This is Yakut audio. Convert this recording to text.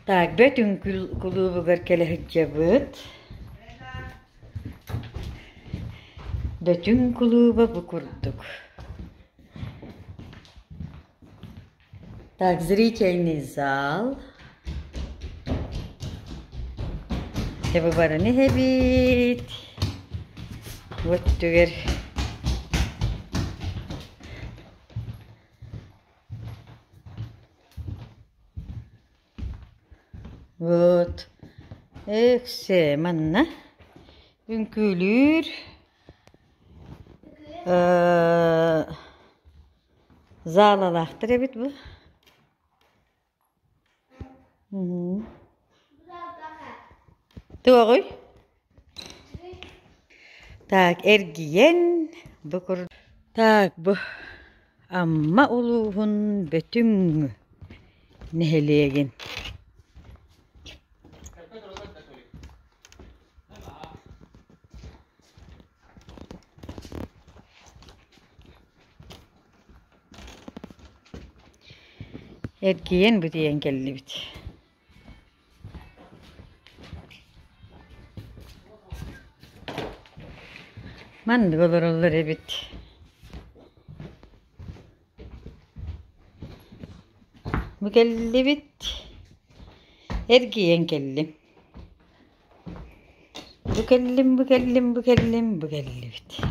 Так, Бөтүҥ кулуубугар кэлэ сылдьабыт. Бөтүҥ кулууба бу курдук. Так, зрительный зал. Дьэ бу баран иһэбит. Бу өттүгэр Вот. Өксө манна үҥкүүлүүр залалаахтар эбит бу. Туоҕуй? Так, эргийэн бу кур Так, бу Амма улууһун Бөтүҥ нэһилиэгин Эргийэн бүтүйэн кэллибит. Маннык олороллор эбит. Бу кэллибит. Эргийэн кэллим. Бу кэллим, бу кэллим, бу кэллим, бу кэллибит.